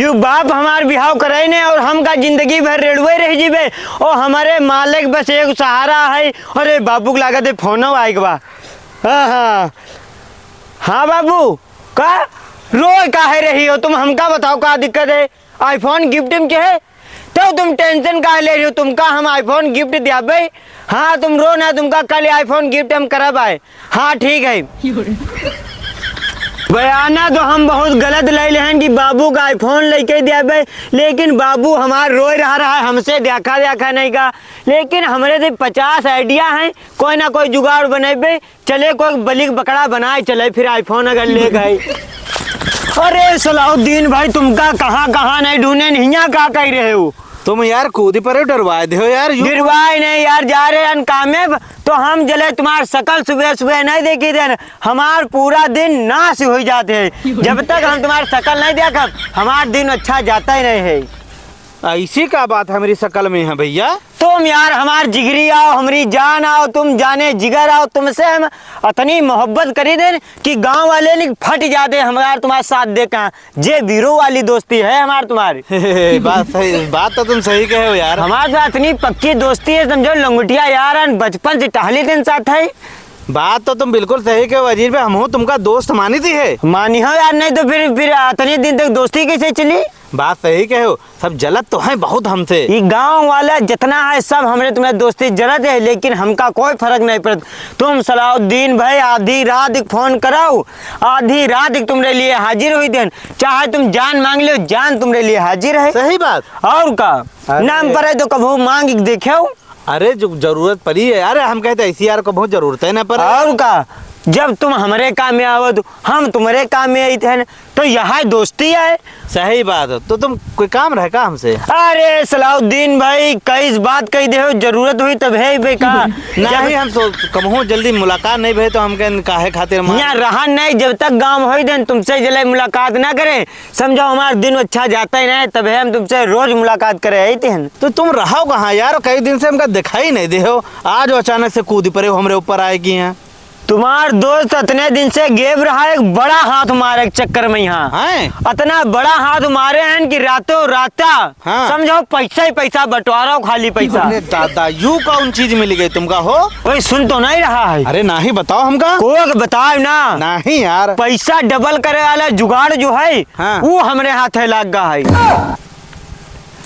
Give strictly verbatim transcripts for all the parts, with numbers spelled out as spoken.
यू बाप हमार बिहाव करे ने और हम का जिंदगी भर रेड़ुए रह जीबे। ओ हमारे मालिक बस एक सहारा है। अरे बाबू के लागत है फोनो आए के बा। हाँ, हाँ। हाँ बाबू, का रोए काहे रही हो तुम? हमका बताओ का दिक्कत है? iPhone gift में चाहे तो तुम tension काहे ले रही हो? तुमका हम iPhone gift दियाबे। हाँ, तुम रो ना, तुमका कल iPhone gift हम करब आए। हाँ, ठीक है। बयाना तो हम बहुत गलत ले लेहन कि बाबू का iPhone लेके दियाबे, लेकिन बाबू हमार रोए रहा रहा, हमसे देखा देखा नहीं का। लेकिन हमरे से पचास idea हैं, कोई ना कोई जुगाड़ बनेबे। चले कोई बलिक बकरा बनाए चले, फिर iPhone अगर ले गए। अरे सलाउद्दीन भाई, तुमका कहाँ कहाँ नहीं ढूंढे, हियाँ का कह रहे हो? तुम यार कूदी परे, डरवाए दे हो यार, यू। डरवाए नहीं यार, जा रहे हैं कामे ब-, तो हम जले तुम्हार शकल सुबह सुबह नहीं देखी देन, हमार पूरा दिन नाश हो जाते हैं। जब तक हम तुम्हार शकल नहीं देखब, हमार दिन अच्छा जाता ही नहीं है। ऐसी का बात हमरी शकल में है भैया? तुम यार हमार जिगरी आओ, हमरी जान आओ, तुम जाने जिगर आओ, तुमसे हम अतनी मोहब्बत करी देन कि गांव वाले नहीं फट जाते हमार तुम्हार साथ दे के। जे बीरो वाली दोस्ती है हमार तुम्हारी। बात सही, बात तो तुम सही कहे हो यार। हमार तो इतनी पक्की दोस्ती है, समझो, लंगुटिया यार, अन बचपन से टहली दिन साथ है। बात तो तुम बिल्कुल सही कहे हो अजीर भाई, हम तुमका दोस्त मानी थी है। मानी हो यार, नहीं तो फिर, फिर इतने दिन तक दोस्ती कैसे चली? बात सही कहे हो, सब जलत तो हैं बहुत हमसे। ई गांव वाला जितना है सब हमरे तुम्हें दोस्ती जलत है, लेकिन हमका कोई फर्क नहीं पड़त। तुम सलाउद्दीन भाई आधी रात फोन कराओ, आधी रात तुमरे लिए हाजिर हुई देन, चाहे तुम जान मांग लो, जान तुमरे लिए हाजिर है। सही बात। और का? अरे। नाम पर है तो कभू मांग के देखेउ। अरे जो जरूरत पड़ी है, अरे हम कहते ऐसी यार को बहुत जरूरत है ना पर। और का? जब तुम हमरे काम में आवत, हम तुम्हरे काम में आई थे, तो यह दोस्ती है। सही बात है। तो तुम कोई काम रहे का हमसे? अरे सलाउद्दीन भाई, कईस बात कही दे हो, जरूरत हुई तब है बे का? नहीं, हम सो कबहूँ जल्दी मुलाकात नहीं भे तो हम कहन काहे खातिर मार- यहाँ रहा नहीं, जब तक गाँव होई देन तुमसे जले मुलाकात ना करे, समझो हमार दिन अच्छा जाता ही नहीं, तब है हम तुमसे रोज मुलाकात करे आई थे। तो तुम रहो कहाँ यार? कई दिन से हमका दिखाई नहीं दे हो, आज अचानक से कूद पड़े हो हमरे ऊपर आए की हैं। तुम्हार दोस्त अतने दिन से गेब रहा, एक बड़ा हाथ मारे के चक्कर में यहाँ। हैं? अतना बड़ा हाथ मारे हैं कि रातों राता हाँ। समझो पैसा ही पैसा, बंटवारा हो खाली पैसा। अरे दादा, यू कौन चीज मिल गई तुमका हो? कोई सुन तो नहीं रहा है। अरे नाही, बताओ हमका। कोक बताओ ना। नहीं यार। पैसा डबल करे वाला जुगाड़ जो है, हाँ। वो हमरे हाथ है लाग गा है।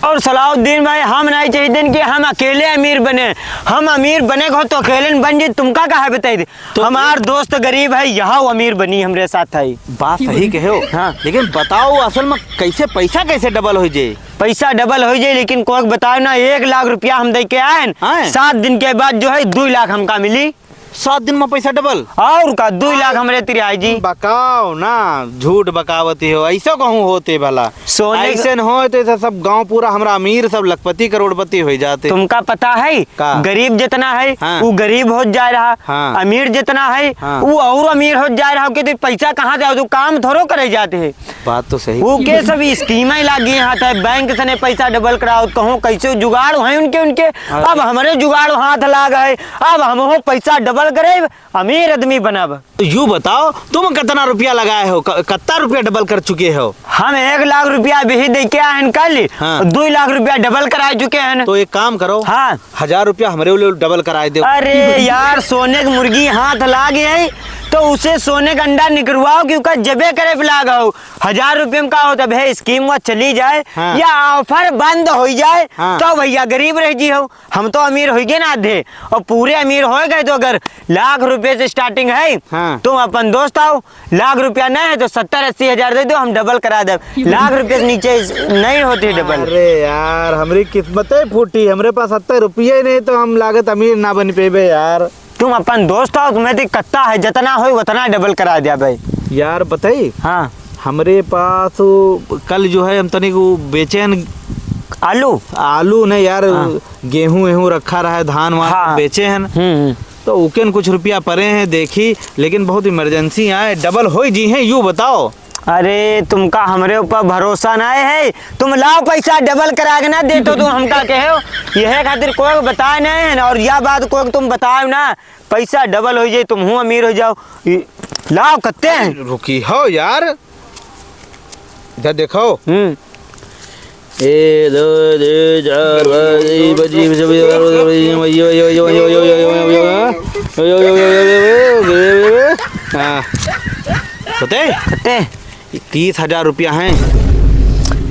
और सलाउद्दीन भाई, हम नहीं चाहिए कि हम अकेले अमीर बने। हम अमीर बने को तो अकेले न बन जी, तुमका काहे बताई दे? तो हमार दोस्त गरीब है, यहाँ वो अमीर बनी हमरे साथ है। बात सही कहे हो। हाँ। लेकिन बताओ असल में कैसे पैसा कैसे डबल हो जाए? पैसा डबल हो जाए, लेकिन कोई बताओ ना, एक लाख रुपया हम दे के आए हैं, हाँ। सात दिन के बाद जो है दो लाख हमका मिली। सात दिन में पैसा डबल? और का, दो लाख हमरे तिरियाई जी। बकाओ ना, झूठ बकावती हो, ऐसा कहूँ होते भला। सोने ऐसे न होए तो ऐसा सब गांव पूरा हमरा अमीर, सब लखपति करोड़पति हो जाते। तुमका पता है, का? गरीब जितना है, हाँ। वो गरीब होत जा रहा, हाँ। अमीर जितना है, हाँ। वो और अमीर होत जा रहा, क्योंकि पैसा कहाँ जाओ, तो काम थोड़ो करे जाते हैं। बात तो सही। वो के सब स्कीमें लागी हाथ है, बैंक से ने पैसा डबल कराओ, कहो कैसे जुगाड़ है उनके, उनके। अरे। अब हमरे जुगाड़ हाथ लाग है, अब हम हो पैसा डबल करे, अमीर आदमी बनब। तो यू बताओ, तुम कितना रुपया लगाए हो, क-, कितना रुपया डबल कर चुके हो? हम एक लाख रुपया अभी दे के आए हैं कल, हाँ। दो लाख रुपया डबल करा चुके हैं। तो एक काम करो, हाँ। हजार रुपया हमरे लिए डबल कराए दो। अरे यार, सोने की मुर्गी हाथ लाग गई, तो उसे सोने का अंडा निकलवाओ, क्योंकि जबे करे पे लाग हो। हजार रुपये में का होता है, स्कीम वो चली जाए हाँ। या ऑफर बंद हो जाए, हाँ। तो भैया गरीब रह जी हो। हम तो अमीर हो गए ना आधे, और पूरे अमीर हो गए तो अगर लाख रुपये से स्टार्टिंग है, हाँ। तुम अपन दोस्त आओ, लाख रुपया नहीं है तो सत्तर अस्सी हजार दे दो, हम डबल करा दे। लाख रुपये से नीचे नहीं होती डबल। अरे यार, हमारी किस्मत ही फूटी, हमारे पास सत्तर रुपये ही नहीं तो हम लागत अमीर ना बन पेबे यार। तुम अपन दोस्त आओ, तुम्हें तो कत्ता है, जितना हो उतना डबल करा दिया भाई। यार बताई, हाँ। हमरे पास वो कल जो है हम तनिक वो बेचे हैं। आलू? आलू नहीं यार, हाँ। गेहूं वेहूं रखा रहा है, धान वान हाँ। बेचे हैं। हम्म, हम्म। तो उकेन कुछ रुपया परे हैं, देखी, लेकिन बहुत इमरजेंसी आए, डबल हो जी हैं, यू बताओ। अरे, तुमका हमरे ऊपर भरोसा नहीं है, तुम लाओ पैसा डबल करा के ना दे तो तुम हमका कहे हो, यह खातिर कोई बताए नहीं है ना, और यह बात कोई तुम बताओ ना, पैसा डबल हो जाए, तुम हूँ अमीर हो जाओ, ई, लाओ कत्ते हैं। रुकी हो यार, इधर देखो। हम्म। ए, दो, दो, चार, पाँच, छः, पच्चीस, छब्बीस, हाँ। होते? होते? तीस हजार रुपया हैं।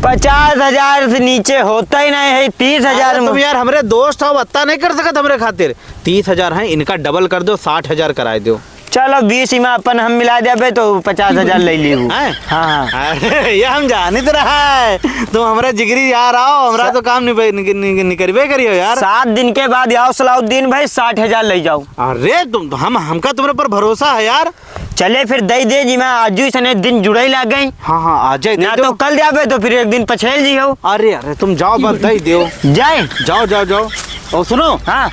पचास हजार से नीचे होता ही नहीं है, तीस हजार अरे तुम में। यार, हमरे दोस्त हो, अत्ता नहीं कर सकत हमरे खातिर। तीस हजार हैं, इनका डबल कर दो, साठ हजार कराए दो। चलो, बीस में अपन हम मिला देबे तो पचास हजार ले लीहू। हैं? हाँ, हाँ। अरे, ये हम जानित रहा है, तुम हमरा जिगरी यार आओ, हमरा सा- तो काम निप-, निक-, निक-, निकरबे करियो यार। सात दिन के बाद आओ सलाउद्दीन भाई, साठ हजार ले जाओ। अरे, तुम, हम, हमका तुम्हरे पर भरोसा है यार। चले फिर दे दे जी, मैं आजू सने दिन जुड़े लाग गई। हाँ, हाँ, आ जाए, दे ना दो। तो कल जाबे तो फिर एक दिन पछेल जी हो। अरे, अरे, तुम जाओ, बस दे दो। जाए। जाओ, जाओ, जाओ। और सुनो। हाँ।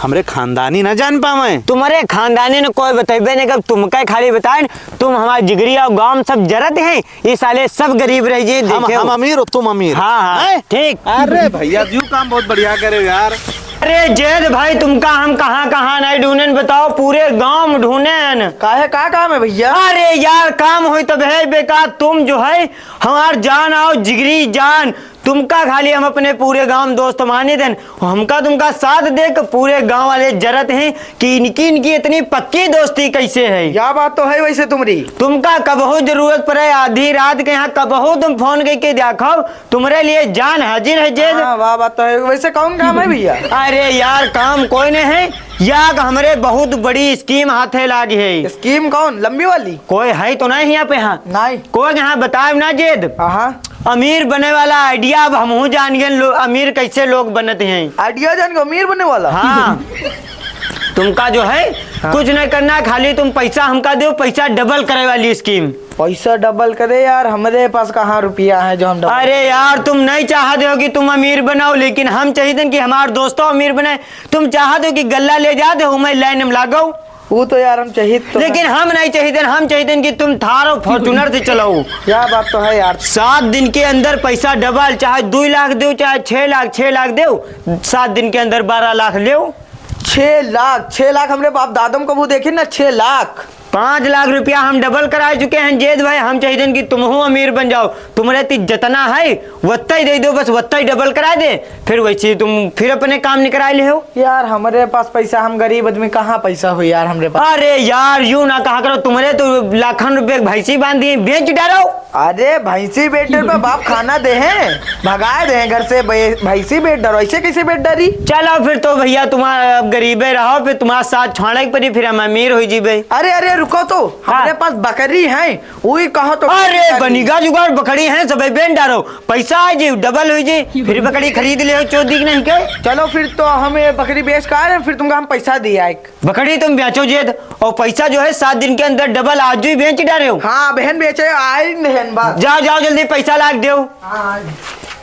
हमरे खानदानी ना जान पावे। तुम्हरे खानदानी ने कोई बतइबे नहीं, कब तुमका खाली बताएन, तुम हमारे जिगरी और गांव सब जरत हैं, ये साले सब गरीब रह जे, हम, देखे हो। हम अमीर हो, तुम अमीर। हाँ, हाँ, हैं? ठीक। अरे भैया, यू काम बहुत बढ़िया करे हो यार। अरे जेद भाई, तुमका हम कहाँ कहाँ नहीं ढूंढेन, बताओ, पूरे गांव में ढूंढेन। काहे, का काम है भैया? अरे यार, काम होई तब है बेकार, तुम जो है हमार जान आओ, जिगरी जान, तुमका खाली हम अपने पूरे गांव में दोस्त माने देन, हमका तुमका साथ दे के पूरे गांव वाले जरत हैं कि इनकी, इनकी इतनी पक्की दोस्ती कैसे है। या बात तो है वैसे तुम्हरी। तुमका कबहू जरूरत पड़े, आधी रात के यहाँ कबहू तुम फोन करके देखो, तुम्हरे लिए जान हाजिर है जेद। हाँ, वाह, बात तो है। वैसे कौन काम है भैया? अरे यार, काम कोई नहीं है, या हमरे बहुत बड़ी स्कीम हाथे लागी है। स्कीम कौन, लंबी वाली? कोई है तो नहीं यहाँ पे? हाँ, नहीं। कोई यहाँ बताए ना जेद। हाँ। अमीर बने वाला आइडिया अब हमहू जान गए, लो-, अमीर कैसे लोग बनते हैं। आइडिया जान के अमीर बने वाला? हाँ। तुमका जो है, हाँ। कुछ नहीं करना, खाली तुम पैसा हमका दो, पैसा डबल करे वाली स्कीम। पैसा डबल करे यार, हमरे पास कहाँ रुपया है जो हम डबल अरे यार, तुम नहीं चाहते हो कि तुम अमीर बनाओ, लेकिन हम चाहिए कि हमारे दोस्तों अमीर बने। तुम चाहते हो कि गल्ला ले जाते हो, मैं लाइन में लागो। वो तो यार हम चाहित तो लेकिन हम नहीं चाहित, हम चाहित कि तुम थार और Fortuner से चलाओ। या बात तो है यार। सात दिन के अंदर पैसा डबल, चाहे दो लाख देओ, चाहे छह लाख, छह लाख देओ, सात दिन के अंदर बारह लाख लेओ। छह लाख, छह लाख हमरे बाप दादम कबहू देखिन ना, छह लाख। पाँच लाख रुपया हम डबल कराए चुके हैं जेद भाई, हम चाहित कि तुमहू अमीर बन जाओ। तुम्हरे ती जतना है, वत्ता ही दे दो, बस वत्ता ही डबल कराए दे, फिर वैसे ही तुम फिर अपने काम निकराए लेहो। यार, हमरे पास पैसा, हम गरीब आदमी, कहाँ पैसा हो यार हमरे पास? अरे यार, यूं ना कहा करो, तुम्हरे तो लाखन रुपये की भैंसी बांधी है, बेच डालो। अरे, भैंसी बेच डर पे बाप खाना दे हैं, भगाए दे हैं घर से, भै-, भैंसी बेच डरो, ऐसे कैसे बेच डरी? चलो फिर तो भैया, तुम्हारा अब गरीबे रहो, फिर तुम्हारा साथ छोड़े के पड़ी, फिर हम अमीर हो जीबे। अरे, अरे, रुको तो, हाँ। हमरे पास बकरी है, वही कहो तो अरे, बनिगा जुगाड़, बकरी है, सबे बेच डारो। पैसा आ जी, डबल हो जी, फिर बकरी खरीद लेहो, चोदी के नहीं के। चलो फिर तो हम ये बकरी बेच का रहे हैं, फिर तुमका हम पैसा दिया एक। बकरी तुम बेचो जेद, और पैसा जो है सात दिन के अंदर डबल आज ही बेच डारे हो। हाँ बहन, बेचे आई बहन बात। जाओ, जाओ, जल्दी पैसा लाग देओ। हाँ।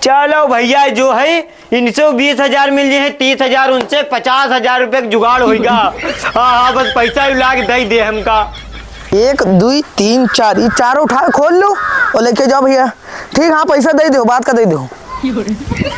चलो भैया, जो है इनसे बीस हजार मिल जाए, तीस हजार उनसे, पचास हजार रुपये का जुगाड़ होइगा। हाँ, हाँ, बस पैसा ही लाग दे दे हमका। एक, दुई, तीन, चार, ये चारों उठा के खोल लो और लेके जाओ भैया। ठीक, हाँ, पैसा दे दो, बात का दे दो।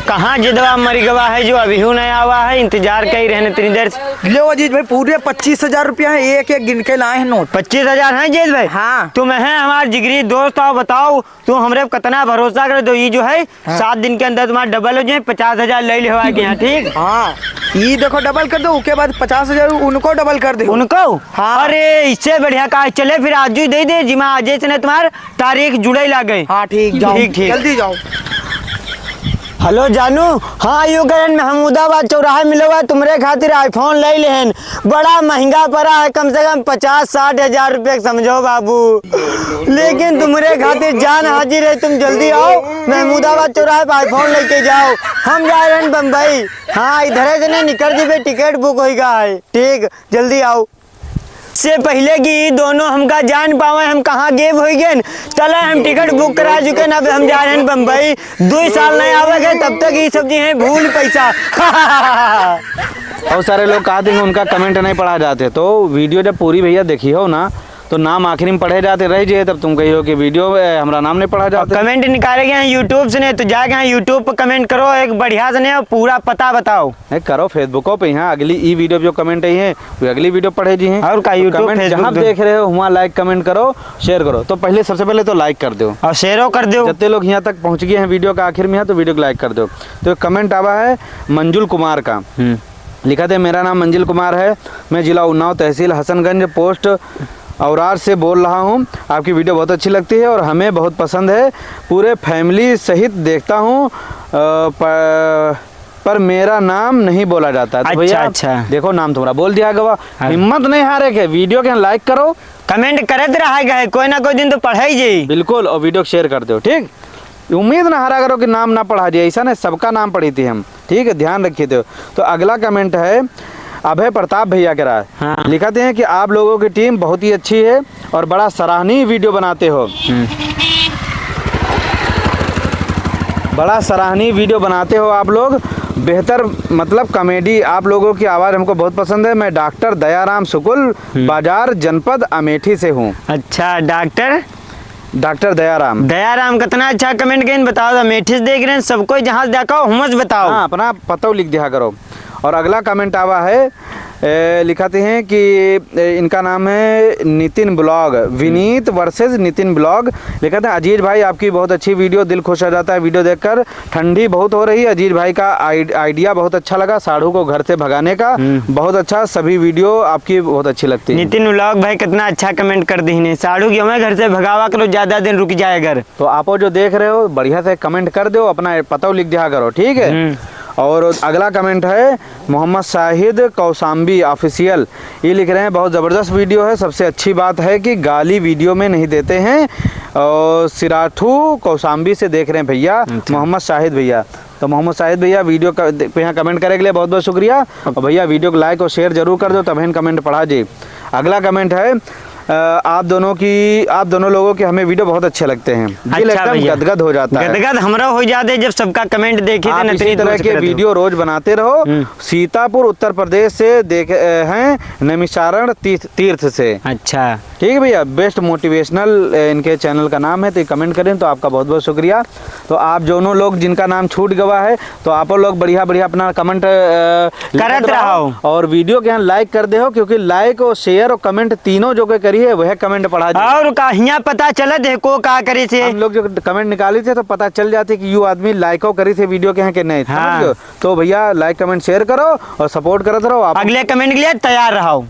कहाँ जिदवा मर गवा है जो अभी हूँ नहीं आवा है, इंतजार कई रहने इतनी देर से। लो अजीज भाई, पूरे पच्चीस हजार रुपया है, एक एक गिन के लाए हैं नोट। पच्चीस हजार है जेद भाई? हाँ। तुम है हमार जिगरी दोस्त, आओ बताओ, तू हमरे पे कितना भरोसा करे, तो ये जो है, हाँ। सात दिन के अंदर तुम्हारा डबल हो जाए, पचास हजार ले ले हमारे के यहाँ, ठीक? हाँ, ये देखो डबल कर दो, उसके बाद पचास हजार उनको डबल कर दो। उनको? हाँ। अरे, इससे बढ़िया का चले, फिर आज ही दे दे, जिमा आज से ना तुम्हार तारीख जुड़े लागे। हाँ, ठीक, जाओ, ठीक, ठीक। जल्दी जाओ। हेलो जानू, हाँ, यू करें, महमूदाबाद चौराहे मिलो हुआ, तुम्हरे खातिर iPhone ले लेहन, बड़ा महंगा पड़ा है, कम से कम पचास साठ हजार रुपये के समझो बाबू। लेकिन तुम्हरे खातिर जान हाजिर है, तुम जल्दी आओ, महमूदाबाद चौराहे पे iPhone लेके जाओ। हम जा रहे हैं बम्बई। हाँ, इधर से नहीं निकल जीबे, टिकट बुक होइगा है। ठीक, जल्दी आओ। से पहले कि ई दोनों हमका जान पावे, हम कहाँ गेब होई गए। चला, हम टिकट बुक करा चुके हैं, अब हम जा रहे हैं बम्बई। दो साल नहीं आवे गए, तब तक ये सब जी हैं भूल पैसा। बहुत सारे लोग कहते हैं कि उनका कमेंट नहीं पढ़ा जाते, तो वीडियो जब पूरी भैया देखी हो ना, तो नाम आखिरी में पढ़े जाते रह जाए, तब तुम कहियो कि video, ए, हमरा नाम नहीं पढ़ा और जाते। Comment निकाले गए हैं YouTube से, नहीं तो जाके यहाँ YouTube पर comment करो एक बढ़िया से, नहीं, और पूरा पता बताओ। नहीं, करो Facebook पे, यहाँ अगली ई video पे जो comment आई है, वो अगली video पढ़े जी हैं। और का, तो YouTube, comment Facebook जहाँ पे देख रहे हो, वहाँ like comment करो, share करो। तो पहले, सबसे पहले तो like कर दो। और share-ओ कर दो। जितने लोग यहाँ तक पहुँच गए हैं video का आखिर में, यहाँ तो video को like कर दो। तो एक comment आवा है मंजुल कुमार का। हम्म। लिखा थे, "मेरा नाम मंजिल कुमार है, मैं जिला उन्नाव, तहसील हसनगंज, post औरार से बोल रहा हूँ। आपकी video बहुत अच्छी लगती है और हमें बहुत पसंद है। पूरे family सहित देखता हूँ, अ, प-, पर मेरा नाम नहीं बोला जाता है।" तो अच्छा, भैया, अच्छा। देखो, नाम तुम्हारा बोल दिया गवा। हाँ। हिम्मत नहीं हारे के, video के like करो। Comment करत रहा गए, कोई ना कोई दिन तो पढ़े ही जाई। बिल्कुल, और video share कर दो, ठीक? उम्मीद ना हारा करो कि नाम ना पढ़ा दिया, ऐसा नहीं, सबका नाम पढ़ी थी हम, ठीक है, ध्यान रखिए थे। तो अगला comment है अभय प्रताप भैया के राय। हाँ। लिखते हैं कि आप लोगों की team बहुत ही अच्छी है और बड़ा सराहनीय video बनाते हो। हम्म। बड़ा सराहनीय video बनाते हो आप लोग, बेहतर, मतलब, comedy। आप लोगों की आवाज़ हमको बहुत पसंद है। मैं डॉक्टर दयाराम शुक्ल, हम्म। बाजार जनपद अमेठी से हूँ। अच्छा, डॉक्टर डॉक्टर दयाराम। दयाराम, कितना अच्छा comment कइन, बताओ, अमेठी से देख रहे हैं, सब कोई जहाँ से देखा हो, हमस बताओ। हाँ, अपना पता लिख दिया करो। और अगला comment आवा है, ए, लिखाते हैं कि, ए, इनका नाम है नितिन vlog, विनीत versus नितिन vlog। लिखाते हैं, "अजीज भाई, आपकी बहुत अच्छी video, दिल खुश हो जाता है video देखकर। ठंडी बहुत हो रही है, अजीज भाई का आइ-, idea बहुत अच्छा लगा, साढ़ू को घर से भगाने का। हम्म। बहुत अच्छा, सभी video आपकी बहुत अच्छी लगती है।" नितिन vlog भाई कितना अच्छा comment कर दीने, "साढ़ू की हमें घर से भगावा करो, ज्यादा दिन रुक जाए घर।" तो आपो जो देख रहे हो, बढ़िया से comment कर दो, अपना पता लिख दिया करो, ठीक है? हम्म। और अगला comment है मोहम्मद शाहिद कौशाम्बी official, ये लिख रहे हैं, "बहुत ज़बरदस्त video है, सबसे अच्छी बात है कि गाली video में नहीं देते हैं।" और सिराथू कौशाम्बी से देख रहे हैं भैया, अच्छा। मोहम्मद शाहिद भैया। तो मोहम्मद शाहिद भैया, video का, पे यहाँ comment करे के लिए बहुत बहुत शुक्रिया। और भैया, video को like और share जरूर कर दो, तब हम comment पढ़ा जी। अगला comment है, अ, आप दोनों की, आप दोनों लोगों के हमें video बहुत अच्छे लगते हैं, दिल अच्छा एकदम भैया। गदगद हो जाता है। गदगद हमरा हो जाते जब सबका comment देखे थे, आप इसी तरह के video रोज बनाते रहो। हम्म। सीतापुर, उत्तर प्रदेश से देख, अ, हैं, नैमिषारण तीर्थ, तीर्थ से। अच्छा। ठीक है भैया, best motivational, अ, इनके channel का नाम है, तो ये comment करें, तो आपका बहुत बहुत शुक्रिया। तो आप दोनों लोग जिनका नाम छूट गवा है, तो आप लोग बढ़िया बढ़िया अपना comment, अ, लिखत करत रहो। रहो। और video के यहाँ like कर दे हो, क्योंकि like और share और comment तीनों जो के करी है, वह comment पढ़ा जाए। और का हियाँ पता चलत है को का करे से। हम लोग जो comment निकाली थे, तो पता चल जाते कि यू आदमी like करी थे video के यहाँ के नहीं, समझ हाँ। गए? तो भैया, like comment share करो और support करत रहो आप। अगले comment के लिए तैयार रहो।